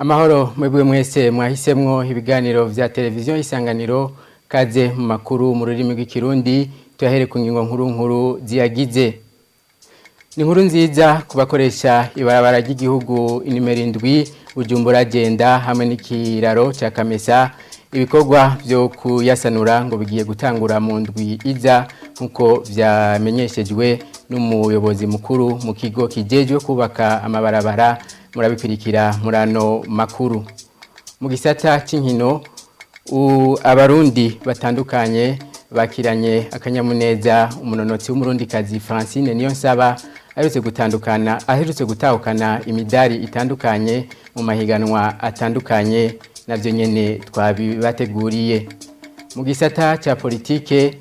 Amahoro mwebwe mwese mwahisemwo ibiganiro vya televiziyo Isanganiro. Kaze mu makuru mu rurimi rw'Ikirundi, tuyahere ku ngingo nkuru nkuru ziyagize. Ni inkuru nziza kubakoresha ibarabara ry'igihugu inimero 7 Bujumbura Jenda hamwe n'ikiraro ca Kamesa. Ibikorwa vyo kuyasanura ngo bigiye gutangura mu ndwi iza, nkuko vyamenyeshejwe n'umuyobozi mukuru mu kigo kijejwe kubaka amabarabara. Murabikurikira murano makuru. Mu gisata c'inkino, Abarundi batandukanye bakiranye akanyamuneza umunonotsi w'Umurundikazi Francine Niyonsaba aherutse gutandukana, aherutse gutahukana imidari itandukanye mu mahiganwa atandukanye. Navyo nyene twabibateguriye. Mu gisata ca politike,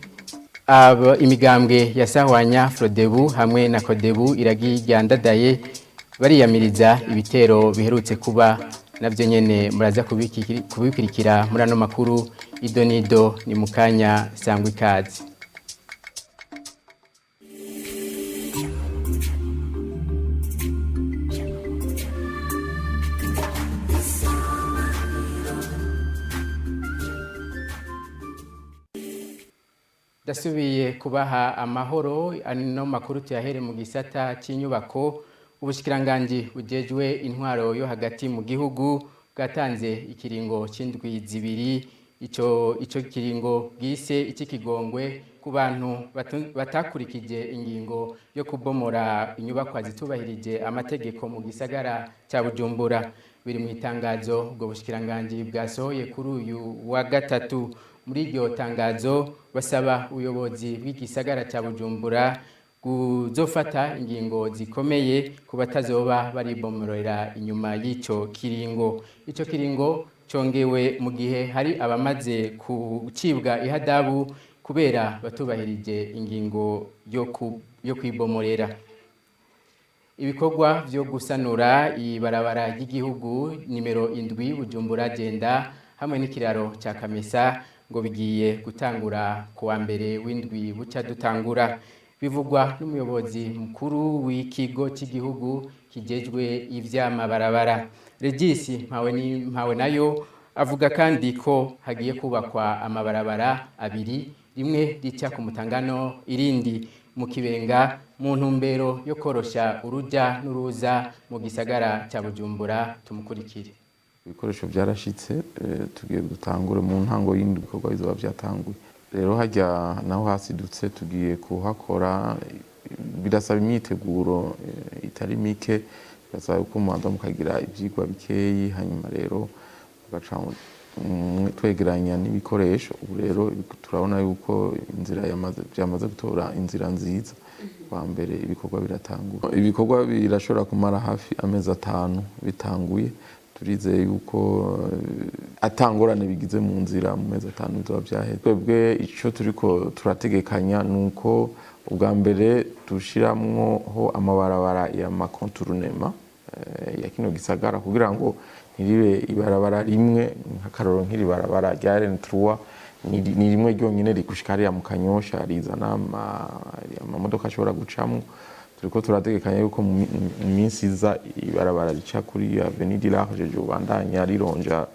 imigambwe ya Sahwanya Frodebu hamwe na Kodebu iragiryandadaye bariyamiriza ibitero biherutse kuba. Navyo nyene muraza kubikurikira muri ano makuru. Idonido ni mukanya, sangwa ikaze. Ndasubiye kubaha amahoro. Ano makuru tuyahere mu gisata cy'inyubako. Ubushikiranganji bujejwe intwaro yo hagati mu gihugu bwatanze ikiringo c'indwi 2, ico kiringo bwise ikikigongwe, ku bantu batakurikije ingingo yo kubomora inyubakwa zitubahirije amategeko mu gisagara ca Bujumbura. Biri mu itangazo ubwo bushikiranganji bwasohoye kuri uyu wa gatatu. Muri iryo tangazo basaba ubuyobozi bw'igisagara ca Bujumbura kuzofata ingingo zikomeye ku batazoba baribomorera inyuma y'ico kiringo. Ico kiringo congewe mu gihe hari abamaze gucibwa ihadabu kubera batubahirije ingingo yo kwibomorera. Ibikorwa vyo gusanura ibarabara ry'igihugu nimero 7 Bujumbura Jenda hamwe n'ikiraro ca Kamesa ngo bigiye gutangura kuwa mbere w'indwi buca dutangura. Bivugwa n'umuyobozi mukuru w'ikigo cy'igihugu kijejwe ivy'amabarabara, Regis Mpawe nayo. Avuga kandi ko hagiye kubakwa amabarabara abiri, rimwe rica ku Mutangano, irindi mu Kibenga, mu ntumbero yo korosha uruja n'uruza mu gisagara ca Bujumbura. Tumukurikire. Ibikoresho byarashitse, tugiye dutangure mu ntango y'indi, bikorwa bizoba byatanguye. Rero hajya naho hasidutse tugiye kuhakora. Birasaba imyiteguro itari mike, birasaba ko mubanza mukagira ivyigwa bikeyi, hanyuma rero mugaca twegeranya n'ibikoresho. Ubu rero turabona yuko inzira byamaze gutora inzira nziza. Wa mbere ibikorwa biratangura. Ibikorwa birashobora kumara hafi amezi 5 bitanguye. Turizeye yuko atangorane bigize mu nzira, mu mezi 5 bizoba vyaheze. Twebwe ico turiko turategekanya nuko ubwa mbere dushiramwo ho amabarabara ya ma contournement ya kino gisagara, kugira ngo ntiribe ibarabara rimwe. Nk'akarorero, nk'iri barabara rya RN3 ni rimwe ryonyine rigushika hariya mu Kanyosha, rizana amamodoka ashobora gucamwo. Turiko turategekanya yuko mu minsi iza ibarabara rica kuri Avenue du Large ribandanya rironja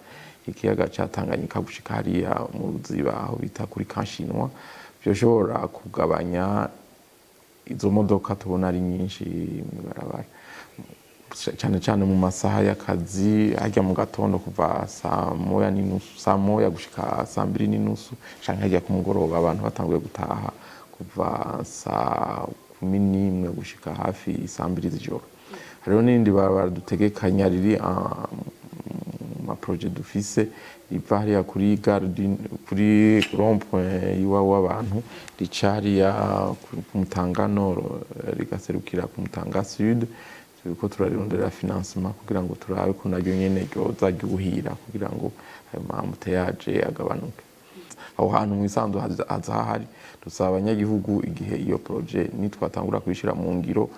ikiyaga ca Tanganyika gushika hariya mu Ruziba, aho bita kuri Kanshinwa, vyoshobora kugabanya izo modoka tubona ari nyinshi mw'ibarabara, cyane cyane mu masaha y'akazi, hajya mu gatondo kuva saa moya n'inusu, saa moya gushika saa mbiri n'inusu, canke hajya ku mugoroba abantu batanguye gutaha kuva saa 11 gushika hafi saa 2 z'ijoro. Hariho n'irindi barabara dutegekanya riri mu ma projet dufise, riva hariya kuri gare, kuri rond-point iwawa w'abantu, rica hariya ku Mutanga Nord, rigaserukira ku Mutanga Sud. Turiko turarondera financement kugira ngo turabe ko naryo nyene ryoza ryuhira, kugira ngo ayo ma embouteillage agabanuke. Aho hantu mu isanzwe haza hahari. Dusaba abanyagihugu, igihe iyo projet nitwatangura kuyishira mu ngiro,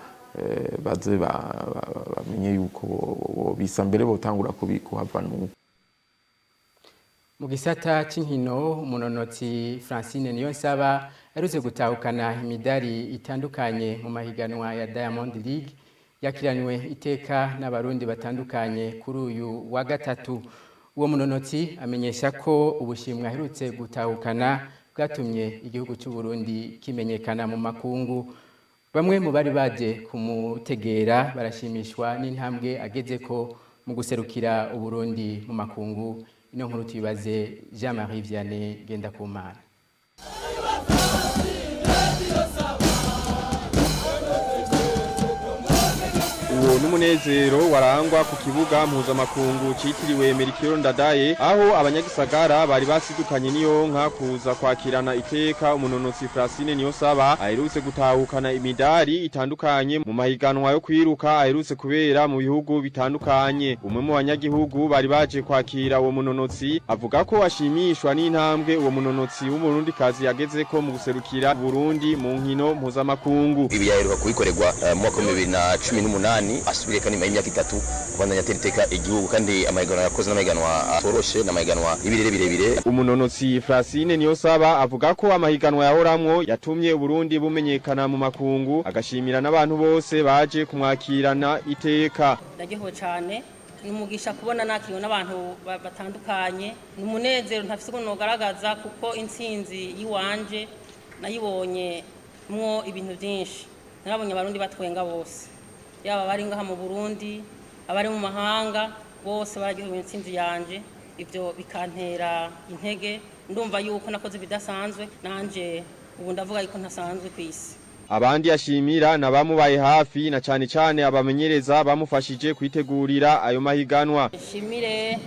baze bamenye yuko bisa mbere botangura kuhava nuko. Mu gisata c'inkino, umunonotsi Francine Niyonsaba aherutse gutahukana imidari itandukanye mu mahiganwa ya Diamond League. Yakiranywe iteka n'abarundi batandukanye kuri uyu wa gatatu. Uwo munonotsi amenyesha ko ubushimwe aherutse gutahukana bwatumye igihugu cy'u Burundi kimenyekana mu makungu. Bamwe mu bari baje kumutegera barashimishwa n'intambwe ageze ko mu guserukira Uburundi mu makungu. Ino nkuru tuyibaze Jean-Marie Vianney Ngendakumana. Uwo n'umunezero warangwa ku kibuga mpuzamakungu citiriwe Melchior Ndadaye, aho abanyagisagara bari basidukanye n'iyonka kuza kwakirana iteka umunonotsi Francine Niyonsaba aherutse gutahukana imidari itandukanye mu mahiganwa yo kwiruka aherutse kubera mu bihugu bitandukanye. Umwe mu banyagihugu bari baje kwakira uwo munonotsi avuga ko ashimishwa n'intambwe uwo munonotsi w'umurundikazi yagezeko mu guserukira Burundi mu nkino mpuzamakungu. Ibi yaheruka kubikorerwa mu mwaka wa 2018, asubire kandi nyuma y'imyaka 3 kubandanya atera iteka igihugu, kandi amahiganwa yakoze n'amahiganwa atoroshe n'amahiganwa y'ibirere birebire. Umunonotsi Francine Niyonsaba avuga ko amahiganwa yahoramwo yatumye Burundi bumenyekana mu makungu, agashimira n'abantu bose baje kumwakirana iteka. Ndaryohewe cyane, ni umugisha kubona nakiriwe n'abantu batandukanye, ni umunezero ntafise ukuntu nogaragaza, kuko intsinzi yiwanje nayibonye mwo ibintu byinshi. Narabonye abarundi batwenga bose, yaba abari ngaha mu Burundi, abari mu mahanga, bose bararyohewe intsinzi yanje. Ibyo bikantera intege, ndumva yuko nakoze ibidasanzwe, nanje ubu ndavuga yuko ntasanzwe ku isi. Abandi yashimira nabamubaye hafi, na cane cane abamenyereza bamufashije kwitegurira ayo mahiganwa. Nshimire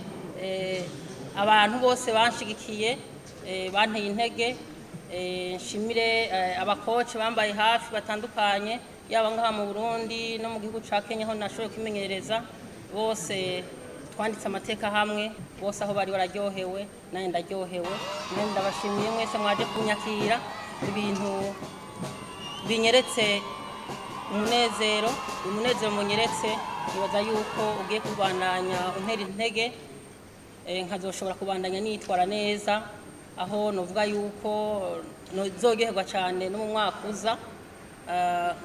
abantu bose banshigikiye, banteye intege, nshimire abakoci bambaye hafi batandukanye, yaba ngaha mu Burundi no mu gihugu ca Kenya aho nashoboye kwimenyereza. Bose twanditse amateka hamwe, bose aho bari bararyohewe, nanjye ndaryohewe. Nanjye ndabashimiye mwese mwaje kunyakira, ibintu binyeretse umunezero, umunezero munyeretse nibaza yuko ugiye kubandanya untera intege, nkazoshobora kubandanya nitwara neza, aho novuga yuko nzoryoherwa cyane no mu mwaka uza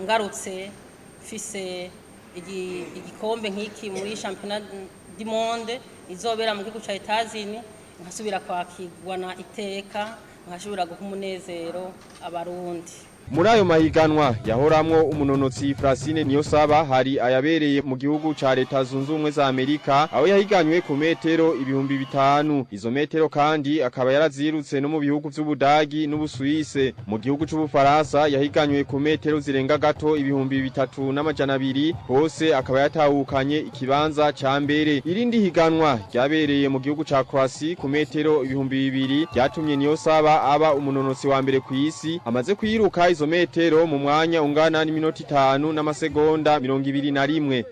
ngarutse mfise igikombe nk'iki muri championnat du monde izobera mu gihugu ca Etazini, nkasubira kwakirwa na iteka, nkashobora guha umunezero abarundi. Muri ayo mahiganwa yahoramwo umunonotsi Francine Niyonsaba hari ayabereye mu gihugu ca Leta Zunze Ubumwe za Amerika, aho yahiganywe ku metero 5000. Izo metero kandi akaba yarazirutse no mu bihugu vy'Ubudagi n'Ubusuwise. Mu gihugu c'Ubufaransa yahiganywe ku metero zirenga gato 3200, hose akaba yatahukanye ikibanza ca mbere. Irindi higanwa ryabereye mu gihugu ca Croatie ku metero 2000 ryatumye Niyonsaba aba umunonotsi wa mbere kw'isi amaze kwiruka izo metero mu mwanya ungana n'iminota 5 n'amasegonda 21.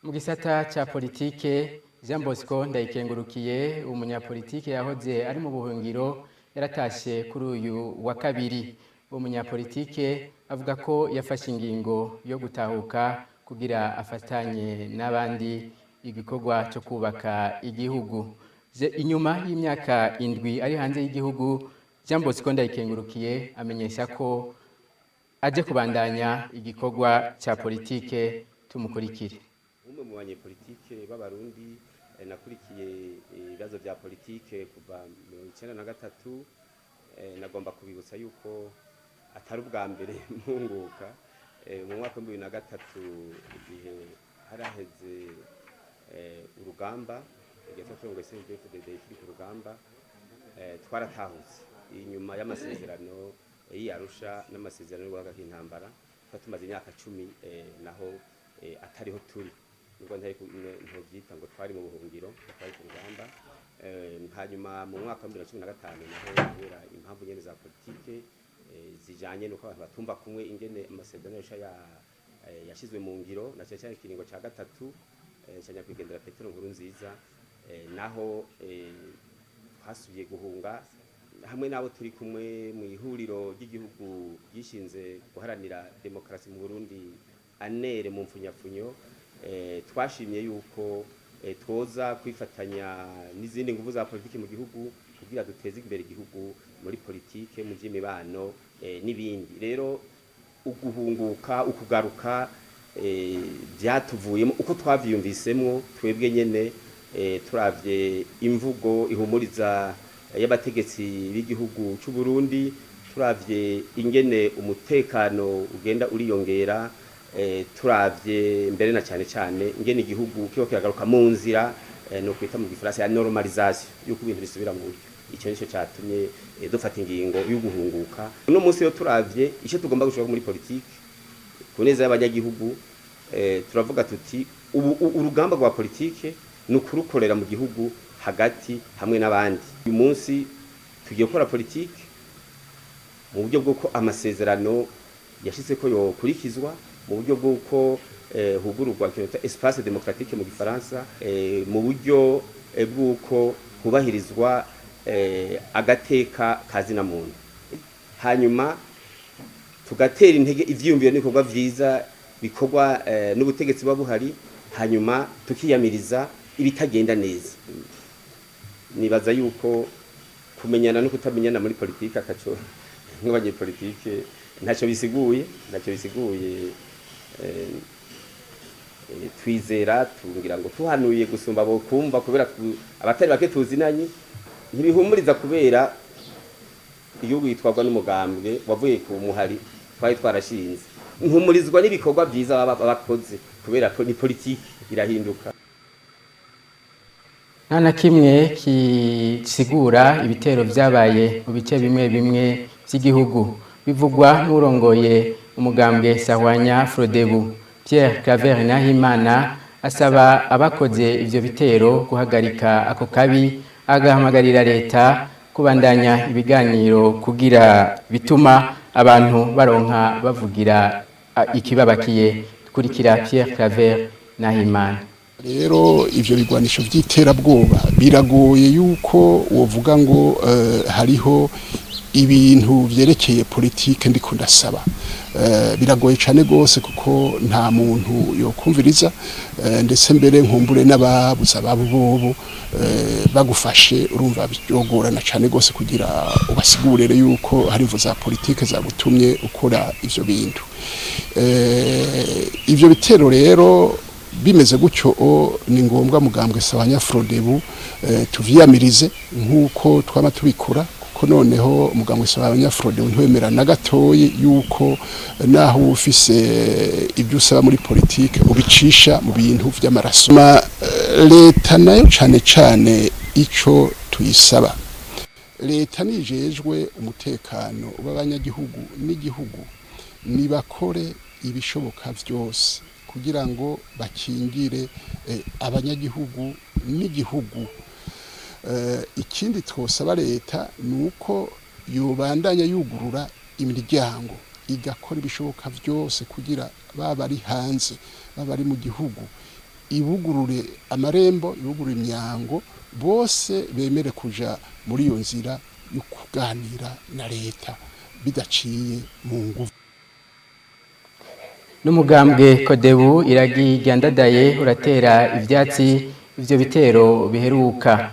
Mu gisata ca politike, Jean Bosco Ndayikengurukiye, umunyapolitike yahoze ari mu buhungiro, yaratashe kuri uyu wa kabiri. Uwo munyapolitike avuga ko yafashe ingingo yo gutahuka kugira afatanye n'abandi igikorwa cyo kubaka igihugu. Inyuma y'imyaka 7 ari hanze y'igihugu, Jean Bosco Ndayikengurukiye amenyesha ko aje kubandanya igikorwa cya politike. Tumukurikire. Umwe mu banyepolitike b'abarundi nakurikiye ibibazo bya politike kuva 1993, nagomba kubibutsa yuko atari ubwa mbere mpunguka. Mu mwaka wa 2003, igihe haraheze urugamba, igihe twarongoye CNDD-FDD kiri ku rugamba, twaratahutse inyuma y'amasezerano y'Arusha n'amasezerano y'uguhagarika intambara. Twari tumaze imyaka 10 naho atariho turi, nubwo ntari ntovyita ngo twari mu buhungiro, twari ku rugamba. Hanyuma mu mwaka wa 2015 naho, kubera impamvu nyene za politike zijanye nuko abantu batumva kumwe ingene amasezerano y'Arusha yashizwe mu ngiro, na cyane cyane ikiringo ca gatatu ca nyakwigendera Petero Nkurunziza, naho twasubiye guhunga hamwe n'abo turi kumwe mu ihuriro ry'igihugu ryishinze guharanira demokarasi mu Burundi, ANR mu mfunyapfunyo. Twashimye yuko twoza kwifatanya n'izindi nguvu za politiki mu gihugu. Kugira duteze imbere igihugu muri politike, mu by'imibano n'ibindi. Rero uguhunguka, ukugaruka, byatuvuyemo uko twavyumvisemwo twebwe nyene. Turavye imvugo ihumuriza y'abategetsi b'igihugu c'u Burundi, turavye ingene umutekano ugenda uriyongera, turavye mbere na cyane cyane ingene igihugu kiba kiragaruka mu nzira, no kwita mu gifaransa ya normalisation, yuko ibintu bisubira mu buryo. Icyo nicyo cyatumye dufata ingingo yo guhunguka. Uno munsi yo turavye icyo tugomba gushaka muri politike ku neza y'abanyagihugu, turavuga tuti ubu urugamba rwa politike ni ukurukorera mu gihugu hagati hamwe n'abandi. Uyu munsi tugiye gukora politike mu buryo bw'uko amasezerano yashize ko yokurikizwa, mu buryo bw'uko hugururwa ikintu bita espace démocratique mu gifaransa, mu buryo bw'uko hubahirizwa agateka kazina muntu, hanyuma tugatera intege ivyiyumviro n'ibikorwa vyiza bikorwa n'ubutegetsi buba buhari, hanyuma tukiyamiriza ibitagenda neza. Nibaza yuko kumenyana no kutamenyana muri politike akaco nk'abanyepolitike ntacyo bisiguye, ntacyo bisiguye. Twizera tugira ngo tuhanuye gusumba bo kumva, kubera abatari bake tuzinanye. Ntibihumuriza kubera igihugu yitwarwa n'umugambwe wavuye ku muhari twari twarashinze. Mpumurizwa n'ibikorwa byiza baba bakoze, kubera ko ni politiki irahinduka. Nta na kimwe kisigura ibitero vyabaye mu bice bimwe bimwe vy'igihugu, bivugwa n'urongoye umugambwe Sahwanya Frodebu. Pierre Claver Nahimana asaba abakoze ivyo bitero guhagarika ako kabi, agahamagarira leta kubandanya ibiganiro kugira bituma abantu baronka bavugira ikibabakiye. Kurikira Pierre Claver Nahimana. Rero ivyo bigwanisho vy'iterabwoba biragoye yuko wovuga ngo hariho ibintu vyerekeye politike ndiko ndasaba. Biragoye cane gose, kuko nta muntu yokumviriza, ndetse mbere nkumbure n'ababuze ababo bobo bagufashe, urumva byogorana cane gose kugira ubasigurire yuko hari imvo za politike zagutumye ukora ivyo bintu. Ivyo bitero rero bimeze gutyo, ni ngombwa mugambwe Sabanya Frodebu tuvyiyamirize nk'uko twama tubikora, kuko noneho mugambwe Sabanya Frodebu ntiwemera na gatoyi yuko naho uba ufise ibyo usaba muri politike ubicisha mu bintu vy'amaraso. Leta nayo cane cane ico tuyisaba, leta nijejwe umutekano w'abanyagihugu n'igihugu, nibakore ibishoboka vyose kugira ngo bakingire abanyagihugu n'igihugu. Ikindi twosaba leta ni uko yobandanya yugurura imiryango, igakora ibishoboka vyose kugira baba ari hanze, baba ari mu gihugu, ibugurure amarembo, ibugurure imyango, bose bemere kuja muri iyo nzira yo kuganira na leta bidaciye mu nguvu. N'umugambwe Kodebu Iragi Ryandadaye uratera ivyatsi ivyo bitero biheruka.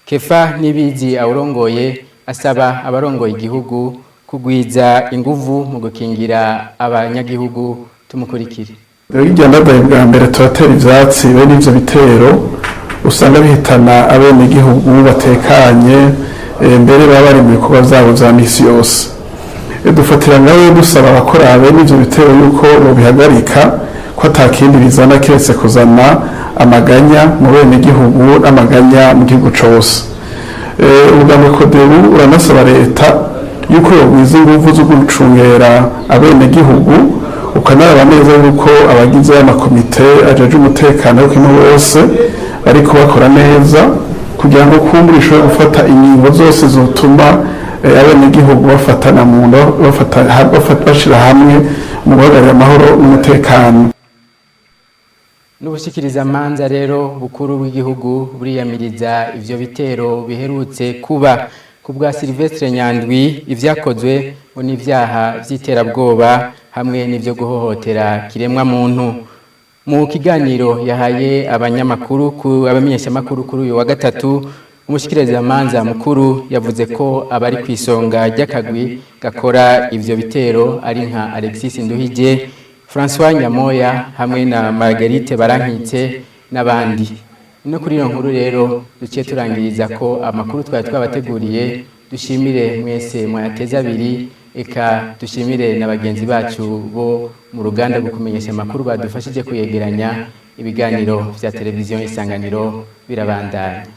Kefa Nibizi awurongoye asaba abarongoye igihugu kugwiza inguvu mu gukingira abanyagihugu. Tumukurikire. Rero Ryandadaye, bwa mbere turatera ivyatsi bene ivyo bitero usanga bihitana abenegihugu batekanye, mbere baba bari mu bikorwa vyabo vya misi yose. Dufatira ngaho dusaba abakora bene ivyo bitero yuko bobihagarika, ko atakindi bizana kiretse kuzana amaganya mu benegihugu n'amaganya mu gihugu cose. Umugambi Kodebu uranasaba leta yuko yogwiza inguvu zo gucungera abenegihugu, ukanaraba neza yuko abagize amakomite ajeje umutekano yo bose bariko bakora neza, kugira ngo kumbura ishobore gufata ingingo zose zotuma abenegihugu bafatana mu nda, bashira hamwe mu guhagararira amahoro n'umutekano. N'ubushikirizamanza rero bukuru bw'igihugu buriyamiriza ivyo bitero biherutse kuba. Ku bwa Sylvestre Nyandwi, ivyakozwe ngo n'ivyaha vy'iterabwoba hamwe n'ivyo guhohotera kiremwa muntu. Mu kiganiro yahaye abanyamakuru ku abamenyeshamakuru kuri uyu wa gatatu, Umushikirizamanza mukuru yavuze ko abari ku isonga ry'akagwi gakora ivyo bitero ari nka Alexis Nduhije, François Nyamoya hamwe na Marguerite Barankitse n'abandi. No kuri iyo nkuru rero duciye turangiriza ko amakuru twari twabateguriye. Dushimire mwese mwayateze abiri, eka dushimire na bagenzi bacu bo mu ruganda rwo kumenyesha amakuru badufashije kuyegeranya. Ibiganiro vya Televiziyo Isanganiro birabandanya.